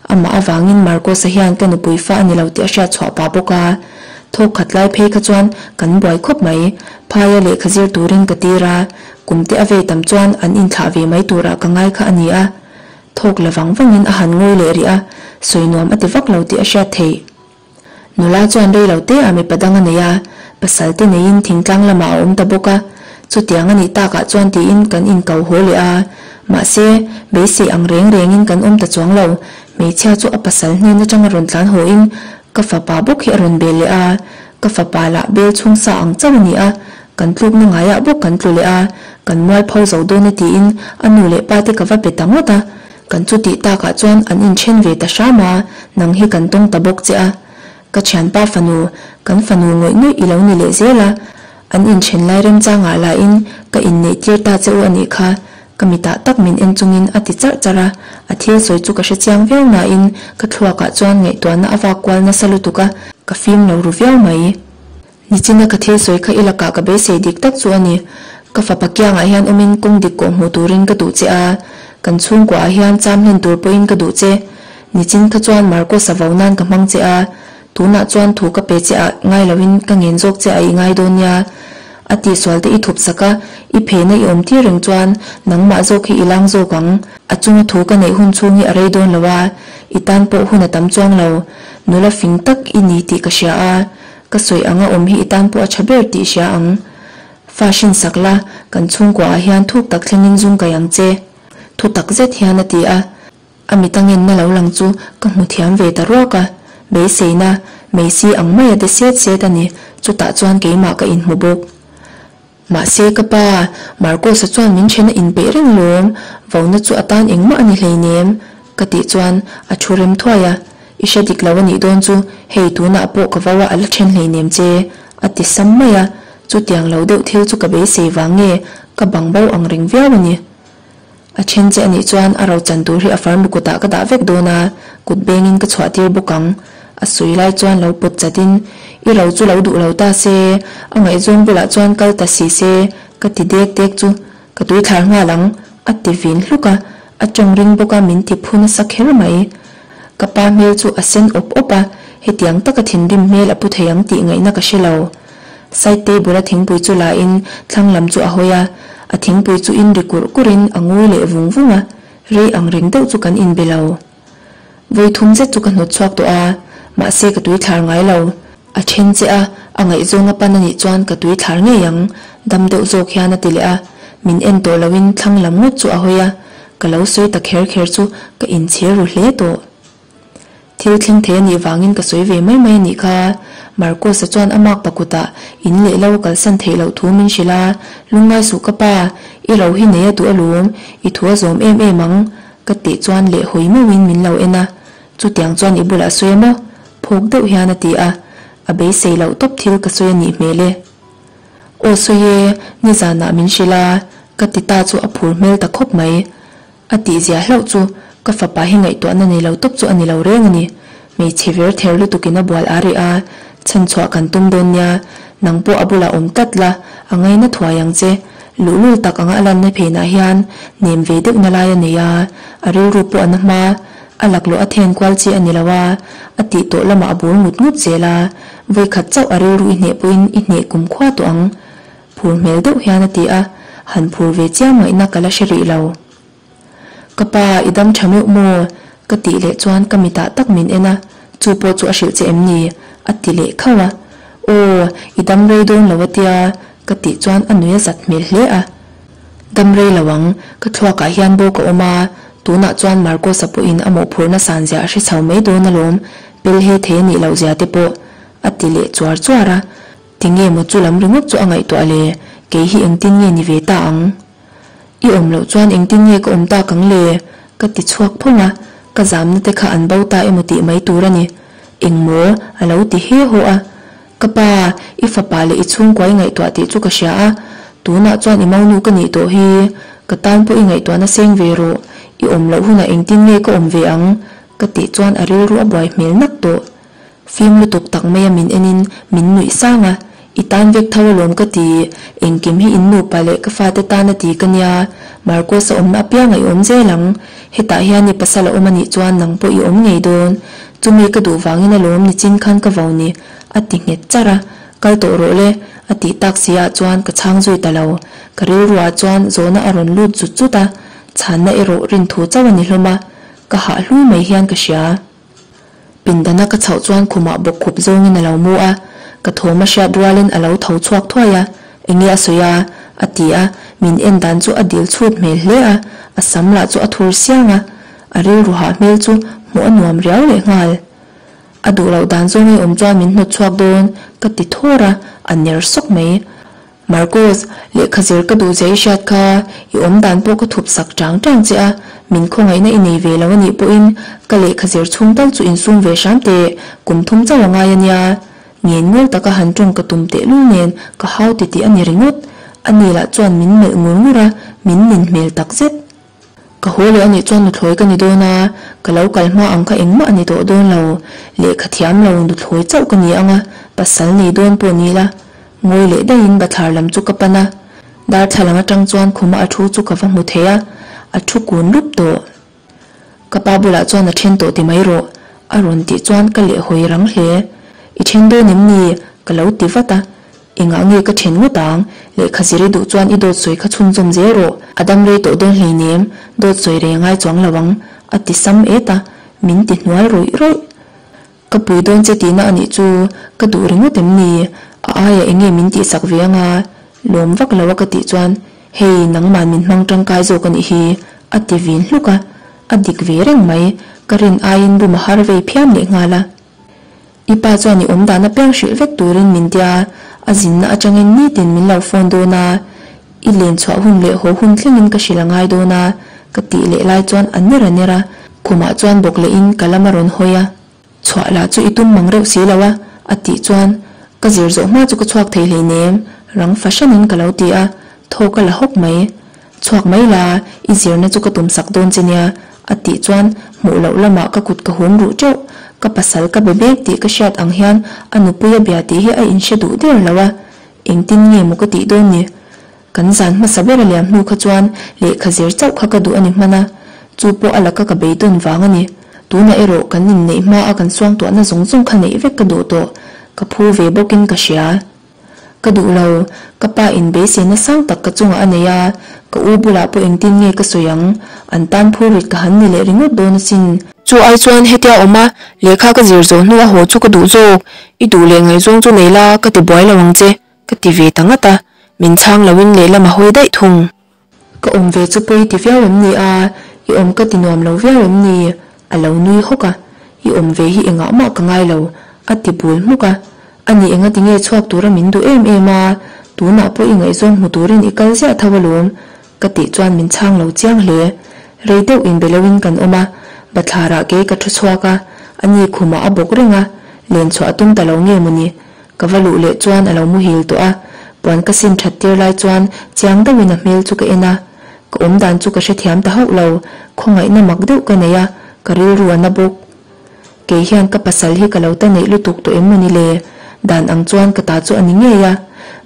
amah avangin Marcos-a hian ka nupui fa a ni lo tih a hriat chhuah pah bawk a. Thawk khat lai phei kha chuan kan buai khawp mai. Phaia lehkha zir turin ka tir a, kum te a vei tam chuan an inthlah ve mai turah ka ngai kha a ni a. Thawk la vang vangin a han ngawi leh rih a, sawi nuam a ti vak lo tih a hriat theih. Nula chuan rei lo te ah mipa dang a nei a, pasal te neiin thingtlang lamah a awm ta bawk a, chutiang a nih takah chuan tiin kan inko haw leh a, mahse, beisei ang reng rengin kan awm ta chuang lo, hmeichhia chu a pasal hnen atanga rawn tlan haw in ka fapa bawk hi a rawn bel leh a, ka fapa lah bel chhung sa ang chauh a ni a, kan tlukna ngaiah bawk kan tlu leh a, kan mualpho zo dawn e tiin a nu leh pa te ka va pe ta ngawt a. Kan chutih takah chuan an inthen ve ta hram a, nang hi kan tawng ta bawk che a. Ka thianpa fanu, kan fanu ngawih ngawih i lo ni leh zel a, an inthen lai remchangah lahin ka inneih tir ta che u a nih kha, ka mitah tak min en chungin a ti charh charh a, a thil sawi chu ka hre chiang viau nain ka thluakah chuan ngaihtuahna a vak kual nasa lutuk a, ka fim lo ru viau mai. Nichina ka thil sawi kha i lakah ka beisei dik tak chu a ni. Ka fapa kiangah hian awmin kawng dik kawh hmuh turin ka duh che a, kan chhungkuaah hian cham hlen tur pawhin ka duh che. Nichin kha chuan Marcos-a vo nan ka hmang che a, tunah chuan thu ka pe che ah ngai loin ka ngen zawk che a i ngai dawn nia. A tihsual te i thup sak a, i phena i awm tir reng chuan nangmah zawk hi i lang zawk ang. A chunga thu ka neih hun chhung hi a rei dawn lo a, i tan pawh hun a tam chuang lo. Nula fing tak i ni tih ka hria a, Ka sawi anga awm hi i tan pawh a tha ber tih hria ang. Fa hrin sak la, kan chhungkua ah hian thuk tak thlengin zung kai ang che. Thu tak zet hian a ti a. A mit a ngenna lo lang chu ka hmu thiam ve ta ruak a. Beiseina, meisi ang maia de set set a ni, chutah chuan keimah ka inhmu bawk. Mahse ka pa, Marcos-a chuan min then a inpeih reng lawm, vauna chu a tan engmah a ni hleinem, ka tih chuan a thu rem thuai a, I hre dik lo a nih dawn chu, hei tunah pawh ka vau a a la then hleinem che, a ti sam mai a, chutiang lo deuh thil chu ka beisei vang nge ka bang bo ang reng viau a ni. A then che a nih chuan a rochan tur hi a farnu kutah ka dah vek dawn a, kut bengin ka chhuah tir bawk ang. A sawi lai chuan lo pawt chatin, I ro chu lo duh lo ta se, a ngaihzawng bulah chuan kal ta si se, ka ti dek dek chu ka tui thlar nghal ang, a ti vin hluk a, a tawng ring bawk a min ti phu nasa kher mai. Ka pa hmel chu a sen awp awp a, hetiang taka thinrim hmel a pu thei ang tih ngaihna ka hre lo. Side table a thingpui chu la in thlang lam chu a hawi a, a thingpui chu in ri kurh kurh in a ngawi leh vung vung a, rei ang reng deuh chu kan inbe lo. Vawi thum zet chu ka hnawt chhuak tawh a, mahse ka tui thlar ngai lo. A then che a, a ngaihzawng a pan a nih chuan ka tui thlar ngei ang, dam deuh zawk hian a ti leh a, min en tawh lo in thlang lam ngawt chu a hawi a, ka lo sawi ta kher kher chu ka inchhir ru hle tawh. Thil thleng thei a nih vangin ka sawi ve mai mai a nih kha. Marcos-a chuan a makpa kutah in leh lo a kalsan theih loh thu min hrilh a, Lungngai suh ka pa, i ro hi nei a duh alawm, i thu a zawm em em ang, ka tih chuan leh hawi meuhin min lo en a, Chutiang chuan i bulah sawi a maw? Phawk deuh hian a ti a, a beisei loh tawp thil ka sawi a nih hmel e. Aw sawi e, nizanah min hrilh a, ka ti ta chu a phur hmel ta khawp mai. A tih zia hlauh chu ka fapa hi ngaihtuahna nei lo tawp chu a ni lo reng a ni. Hmeichhe ver ther lutukin a bual a rih a, chhanchhuah kan tum dawn nia, nang pawh a bulah awm tlat la, a ngaina thuai ang che. Luhlul tak anga a lanna phenah hian nem ve deuhna lai a nei a, a rilru pawh a na hma, a laklawh a then kual chi a ni lo a, a tih tawh lamah a bur ngut ngut zel a, vawikhat chauh a rilru i hneh pawhin i hneh kum khua tawh ang. Phur hmel deuh hian a ti a, han phur ve chiang ngaihna ka la hre rih lo. Ka pa, i dam tha meuh maw? Ka tih leh chuan ka mitah tak min en a, chu pawh chu a hrilh che em ni? A ti leh khauh a. Aw, i dam rei dawn lo a tia, ka tih chuan a nui a zat hmel hle a. Dam rei lo ang, ka thluakah hian bo ka awm a, tunah chuan Marcos-a pawhin a mawhphurhna san zia a hre chho mai dawn alawm, pel he thei a nih loh zia te pawh, a ti leh chuar chuar a. Tinge maw chu lam ringawt chu a ngaihtuah le, kei hi engtin nge ni ve ta ang? I awm loh chuan engtin nge ka awm tak ang le? Ka ti chhuak phawng a, ka zamna te kha an bo ta emaw tih mai tur a ni. Engmaw? A lo ti he haw a. Ka pa, i fapa leh i chhungkua i ngaihtuah tih chu ka hria a, tunah chuan i maunu ka nih tawh hi, ka tan pawh i ngaihtuahna seng ve rawh, i awm loh hunah engtin nge ka awm ve ang? Ka tih chuan a rilru a buai hmel nak tawh. Fim lutuk tak maia min enin min nuih sang a, I tan vek tho alawm ka ti, engkim hi in nupa leh ka fate tan a ti ka nia, Marcos a awmna apianga i awm zel ang, hetah hian i pasal a awm anih chuan nang pawh i awm ngei dawn, chumi ka duh vangin alawm nichin khan ka vo ni, a ti nghet charh a, kal tawh rawh le, a tih tak si ah chuan ka chhang zui ta lo, ka rilruah chuan zawhna a rawn lut zut zut a, chhanna erawh rinthu chauh a ni hlawm a, ka hah hlui mai hian ka hria. Pindana ka chhoh chuan khumah bawkkhup zawngin a lo mu a, ka thawm a hriat rualin a lo tho chhuak thuai a, Enge a sawi a? a ti a, min en dan chu a dil chhut hmel hle a, a sam lah chu a thur siang a, a rilru hah hmel chu hmuh a nuam riau leh nghal. A duh loh dan zawng ei awm chuan min hnawt chhuak dawn ka ti thawr a, a ner sawk mai. Marcus, lehkha zir ka duh zia i hriat kha, i awm dan pawh ka thup sak chang chang che a, min khawngaihna i nei ve lo a nih pawhin ka lehkha zir chhung tal chu insum ve hram teh, kum thum chauh a ngai a nia. Ngen ngawl taka han tawng ka tum tehlul nen ka hau titih a ni ringawt. Ani lah chuan min melh ngur ngur a, min nin hmel takzet. Ka haw leh anih chuan nuthlawi ka ni dawn a, ka lo kal hma ang kha engmah a ni tawh dawn lo. Lehkha thiam lo nuthlawi chauh ka ni ang a, pasal nei dawn pawh ni la. Ngawi leh daihin bathlar lam chu ka pan a, darthlalang atang chuan khuma a thu chu ka va hmu thei a, a thu kun lup tawh. Ka pa bulah chuan a then tawh ti mai rawh, a rawn tih chuan ka lehhawi rang hle. I then dawn em ni? ka lo ti vat a. Engah nge ka then ngawt ang? Lehkha zir i duh chuan i dawt sawi kha chhunzawm zel rawh, a dam rei tawh dawn hleinem, dawt sawi rei a ngai chuang lo ang, a ti sam et a, min ti hnual rawih rawih. Ka pui dawn che tihna a nih chu, ka duh ringawt em ni? A aia eng nge min tihsak ve anga? Lawm vak lo a ka tih chuan, Hei, nangman min hmang tangkai zawk a nih hi, a ti vin hluk a, a dik ve reng mai, ka rin aiin bum a har vei phian lehnghal a. I pa chuan i awm dan apiang hrilh vek turin min tia, a zinna atangin nitin min lo phone dawn a, i len chhuah hun leh haw hun thlengin ka hrilh a ngai dawn a, ka tih leh lai chuan a ner a ner a, khumah chuan bawk lehin ka lam a rawn hawi a. Chhuah lah chu i tum mang reuh si lo a, a tih chuan ka zir zawh hma chu ka chhuak thei hleinem, rang fahranin ka lo ti a, thaw ka la hawk mai. Chhuak mai la, i zirna chu ka tum sak dawn che nia, a tih chuan hmuh loh lamah ka kut ka hum ruh teuh. Ka pasal ka be mek tih ka hriat ang hian a nupui a bia tih hi a inhre duh der lo a, engtin nge maw ka tih dawn ni? Kan zan hmasa ber a liam hnu kha chuan lehkha zir chauh kha ka duh a ni hman a, chu pawh a laka ka beidawn vang a ni. Tunah erawh kan inneih hma a kan suangtuahna zawng zawng kha neih vek ka duh tawh, ka phu ve bawkin ka hria. Ka duh lo, ka pa in beiseina sang tak ka chungah a nei a, ka u bulah pawh engtin nge ka sawi ang, an tan phurrit ka han ni leh ringawt dawn asin. Chu ai chuan hetia awm a, lehkha ka zir zawh hnu a haw chu ka duh zawk, i duh leh ngaihzawng chu nei la ka ti buai lo ang che, ka ti ve ta ngat a, min chhang loin lehlam a hawi daih thung. Ka awm ve chu pawi ti viau em ni a, i awm ka ti nuam lo viau em ni? A lo nui hawk a, I awm ve hi engah mah ka ngai lo, a ti bul hmuk a. Ani enga ti nge chhuak tura min duh em em a, tunah pawh i ngaihzawng hmu turin i kal ziah tho alawm, ka tih chuan min chhang lo chiang hle. Rei deuh inbe loin kan awm a, bathlarah kei ka thu chhuak a, ani khumah a bawk reng a, len chhuah a tum ta lo nge mawni? Ka va luh leh chuan a lo muhil tawh a, puan ka sin that tir lai chuan chiang deuhin a hmel chu ka en a. Ka awm dan chu ka hrethiam ta hauh lo, khawngaihna mak deuh ka nei a, ka rilru a na bawk. Kei hian ka pasal hi ka lo ta neih lutuk tawh em mawni le? Dan ang chuan ka ta chu a ni ngei a.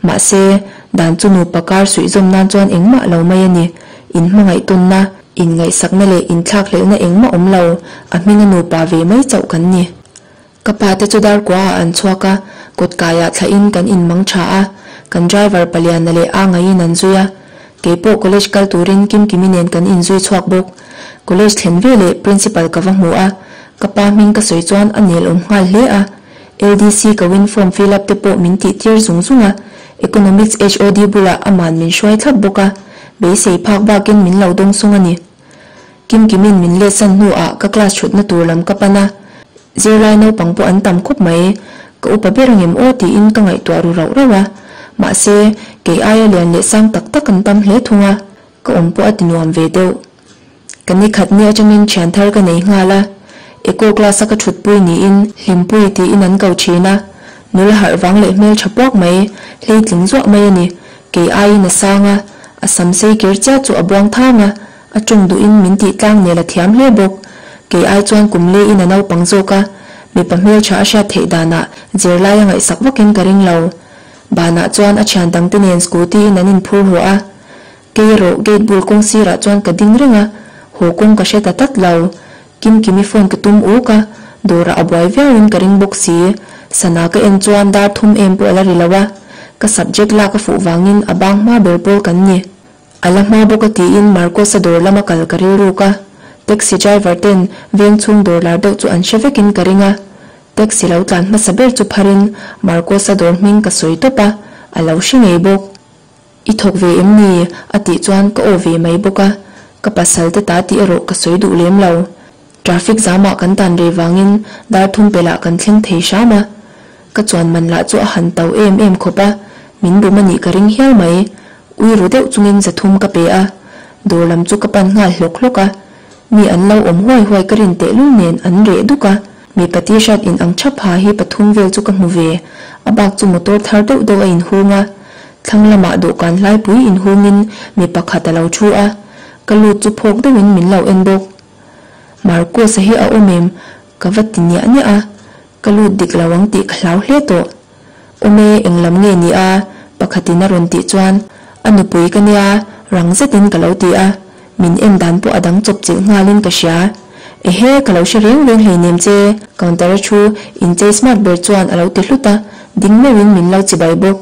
Mahse, dan chu nupa kar suihzawm nan chuan engmah lo mai a ni. Inhmangaihtawnna, inngaihsakna leh inthlakhlelhna engmah awm lo, a hminga nupa ve mai chauh kan ni. Ka pa te chu darkua ah an chhuak a, kawt kaiah thlah in kan in mang tha a, kan driver paliana leh a ngaiin an zui a. Keipawh college kal turin Kimkimi nen kan in zui chhuak bawk. College thlen ve leh principal ka va hmu a, ka pa hming ka sawi chuan a nel awm nghal hle a. LDC ka win form fill up te pawh min tih tir zung zung a, Economics HOD bulah aman min hruai thlap bawk a, beisei phak bakin min lo dawng sung a ni. Kimkimin min letsan hnuah ka class thutna tur lam ka pan a, zirlai naupang pawh an tam khawp mai. Ka upa ber angem aw tiin ka ngaihtuah ru rauh rauh a, mahse kei aia lian leh sang tak tak an tam hle thung a, ka awm pawh a ti nuam ve deuh. Ka ni khat ni atangin thian thar ka nei nghal a, eco class a ka thutpui niin Hlimpui tiin an ko thin a, nula harh vang leh hmeltha puak mai, hleitling zuah mai a ni. Kei aiin a sang a, a sam sei kir chiah chu a buang thang a, A tawng duhin min tih tlang nel a thiam hle bawk. Kei ai chuan kum leiin a naupang zawk a, mipa hmeltha a hriat theih danah zirlai a ngaihsak vakin ka ring lo. Banah chuan a thian dangte nen scooty in an inphur haw a. Kei erawh gate bul kawng sirah chuan ka ding reng a, haw kawng ka hre ta tlat lo. Kimkimi phone ka tum uk a, dawrah a buai viauin ka ring bawk si. Sana ka en chuan dar thum em pawh a la ri lo a, ka subject lak a fuh vangin a bang hma ber pawl kan ni. A la hma bawk a tiin Marcos-a dawr lama kal ka rilruk a, taxi driver ten veng chhung dawr lar deuh chu an hre vekin ka ring a. Taxi lo tlan hmasa ber chu pharin Marcos-a dawr hming ka sawi tawp a, a lo hre ngei bawk. I thawk ve em ni? a tih chuan ka aw ve mai bawk a, ka pasal te ta tih erawh ka sawi duh lem lo. Traffic zamah kan tan rei vangin dar thum pelh ah kan thleng thei hram a, ka chuan man lah chu a han to em em khawp a. Min bum a nih ka ring hial mai. Ui ru deuh chungin 300 ka pe a, dawr lam chu ka pan nghal hlawk hlawk a. Mi an lo awm huai huai ka rin tehlul nen an reh duk a, mipa t-shirt in ang thap ha hi pathum vel chu ka hmu ve, a bak chu motor thar deuh deuh a inhung a. Thlang lamah dawhkan hlaipui inhungin mi pakhat a lo thu a, ka lut chu phawk deuhin min lo en bawk. Marcus-a hi a awm em? Ka va ti niah niah a, ka lut dik lo ang tih ka hlau hle tawh. Awm e, eng lam nge ni a? Pakhatin a rawn tih chuan, A nupui ka nia, rang zetin ka lo ti a, min en dan pawh a dang chawp chilh nghalin ka hria. Ehe, ka lo hre reng reng hleinem che, counter-a thu inchei smart ber chuan a lo ti hlut a, ding meuhin min lo chibai bawk.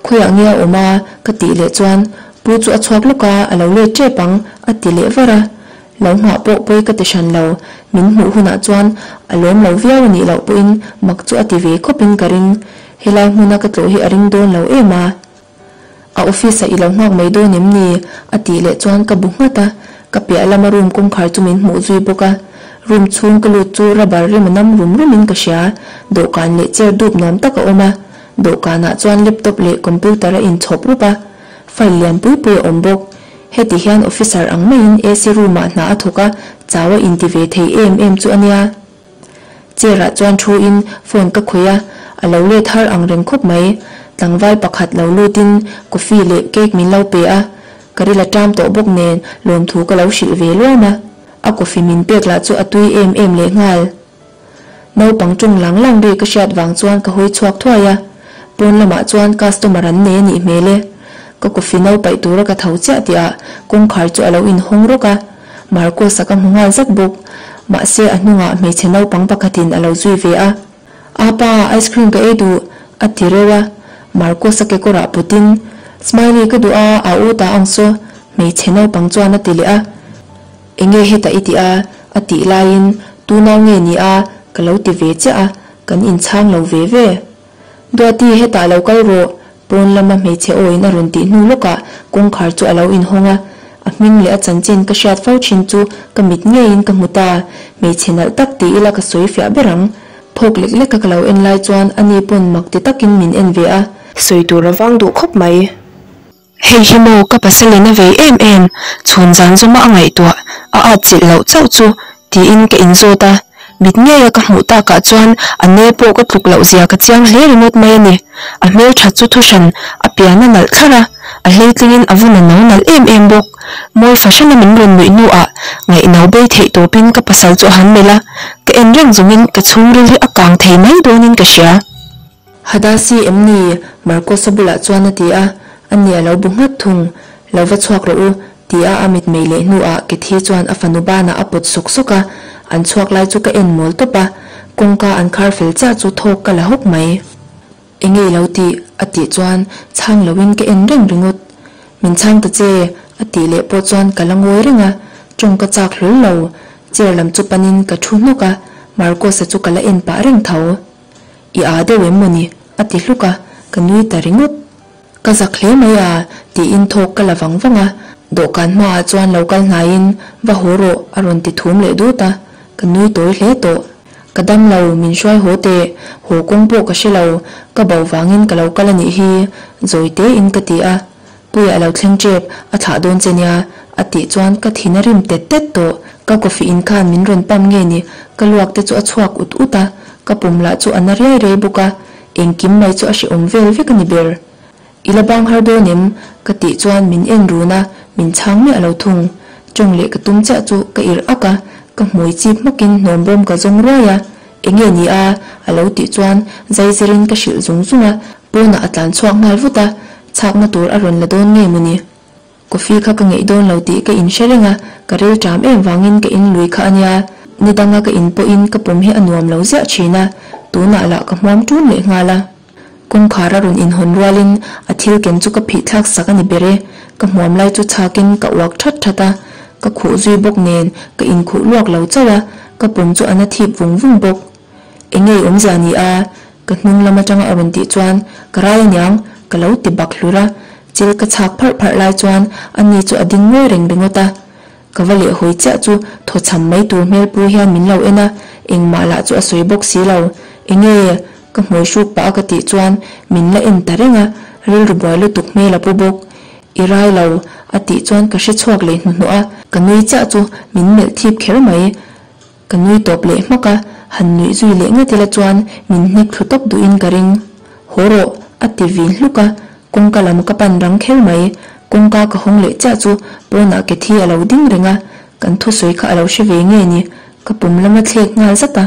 Khawiah nge a awm a? ka tih leh chuan, Pu chu a chhuak lawk a, a lo let tep ang, a ti leh var a. Lo nghah pawh pawi ka ti hran lo, min hmuh hunah chuan a lawm lo viau a nih loh pawhin mak chu a ti ve khawpin ka ring. Helai hmuna ka tlawh hi a ring dawn lo em a. A office-ah i lo nghak mai dawn em ni? a tih leh chuan ka bu nghat a, ka piah lama room kawngkhar chu min hmuh zui bawk a. Room chhung ka lut chu rubber rim a nam rum rumin ka hria, dawhkan leh chair dup nuam tak a awm a. Dawhkanah chuan laptop leh computer a inchhawp rup a, file lian pui pui a awm bawk. Heti hian officer ang maiin AC room ah hna a thawk a, chau a inti ve thei em em chu a nia. Chair ah chuan thu in phone ka khawih a, a lo let har ang reng khawp mai. Tlangval pakhat lo lut in coffee leh cake min lo pe a, ka ril a ṭam tawh bawk nen lawmthu ka lo hrilh ve luam a. A coffee min pek lah chu a tui em em lehnghal. Naupang ṭawng lang lang ri ka hriat vang chuan ka hawi chhuak thuai a, pawn lamah chuan customer an nei a nih hmel e. Ka coffee no paih tura ka tho chiah tihah kawngkhar chu a lo inhawng rawk a, Marcos-a ka hmu nghal zat bawk. Mahse a hnungah hmeichhe naupang pakhatin a lo zui ve a. Apa, ice cream ka ei duh, a ti reuh a. Marcos-a kekawrah putin, Smiley ka duh a, a u ta ang saw, hmeichhe naupang chuan a ti leh a. Enge hetah i tih a? a tih laiin, Tu nau nge ni a? ka lo ti ve chiah a, kan inchhang lo ve ve. Duati, hetah lo kal rawh, pawn lama hmeichhe awiin a rawn tih hnu lawkah kawngkhar chu a lo inhawng a, a hming leh a chanchin ka hriat fo thin chu ka mit ngeiin ka hmu ta, hmeichhe nalh tak ti ila ka sawi fiah ber ang. Phawk lek leka ka lo en lai chuan ani pawn mak ti takin min en ve a. Sawi tur a vang duh khawp mai. Hei hi maw ka pasalin a vei em em, chhun zan zawma a ngaihtuah, a at chilh loh chauh chu, tiin ka inzawt a. Mit ngeia ka hmuh takah chuan a ne pawh ka tluk loh zia ka chiang hle ringawt mai a ni. A hmelthat chu thuhran, a pian a nalh thlarh a, a hleitlingin a vun a no nalh em em bawk. Mawi fahrana min rawn nuih hnuah ngaihno bei theih tawpin ka pasal chu a han melh a, ka en reng zawngin ka chhungril hi a kang thei mai dawnin ka hria. Hadasi em ni? Marcosa bulah chuan a ti a, ani a lo bu nghat thung. Lo va chhuak rawh u, ti a a mitmei leh hnuah Kethi chuan a fanu banah a pawt sawk sawk a, an chhuak lai chu ka en mawl tawp a, kawngka an khar fel chiah chu thawk ka la hawk mai. Enge i lo tih? a tih chuan chhang loin ka en reng ringawt. Min chhang ta che, a tih leh pawh chuan ka la ngawi reng a, tawng ka chak hlawl lo. Chair lam chu panin ka thu hnawk a, Marcosa chu ka la en pah reng tho. I â deuh em mawni? a ti hluk a, ka nui ta ringawt. Ka zak hle mai a, tiin thawk ka la vang vang a, dawhkan hmaah chuan lo kal hnaiin, Va haw rawh, a rawn ti thum leh dut a, ka nui tawi hle tawh. Ka dam lo, min hruai haw teh, haw kawng pawh ka hre lo, ka bo vangin ka lo kal a nih hi, zawi tein ka ti a. Puia a lo thleng tep, a thlah dawn che nia, a tih chuan ka thin a rim tet tet tawh. Ka coffee in khan min rawn pam nge ni, ka luak te chu a chhuak ut ut a, ka pum lah chu a na riai riai bawk a, engkim mai chu a hrehawm vel vek a ni ber. I la bang har dawn em? ka tih chuan min en run a, min chhang miah lo thung. Tawng leh ka tum chiah chu ka irh ak a, ka hmui chip hmakin hnawm bawm ka zawng ruai a, Enge ni a? a lo tih chuan zaizirin ka hrilh zung zung a, pawnah a tlan chhuak nghal vut a, chhakna tur a rawn la dawn nge mawni? Coffee kha ka ngeih dawn lo tih ka inhre reng a, ka ril ṭam em vangin ka in lui kha a nia, ni danga ka in pawhin ka pum hi a nuam lo ziah ṭhin a, tunah lah ka hmuam ṭun leh nghal a. Kawngkhar a rawn inhawn rualin a thil ken chu ka phih thlak sak a ni ber e, ka hmuam lai chu chhakin ka uak ṭhat ṭhat a, ka khuh zui bawk nen ka inkhuh luak lo chauh a, ka pum chu a na thip vung vung bawk. Eng nge i awmzia ni a? Ka hnung lam atanga a rawn tih chuan ka rai aniang ka lo ti bak hlur a, chil ka chhak pharh pharh lai chuan ani chu a ding ngawi reng ringawt a. Ka va leh hawi chiah chu thaw chham mai tur hmel pu hian min lo en a, engmah lah chu a sawi bawk si lo. Enge? Ka hmui hruk pah a ka tih chuan min la en ta reng a. rilru buai lutuk hmel a pu bawk. I rai lo, a tih chuan ka hre chhuak leh hnuhnawh a, ka nui chiah chu min melh thip kher mai. Ka nui tawp leh hmak a, han nuih zui leh ngat ila chuan min hnek thlu tawp duhin ka ring. Haw rawh, a ti vin hluk a, kawngka lam ka pan rang kher mai. Kawngka ka hawng leh chiah chu pawnah ke thi a lo ding reng a, kan thusawi kha a lo hre ve nge ni, ka pum lama thlek nghal zat a.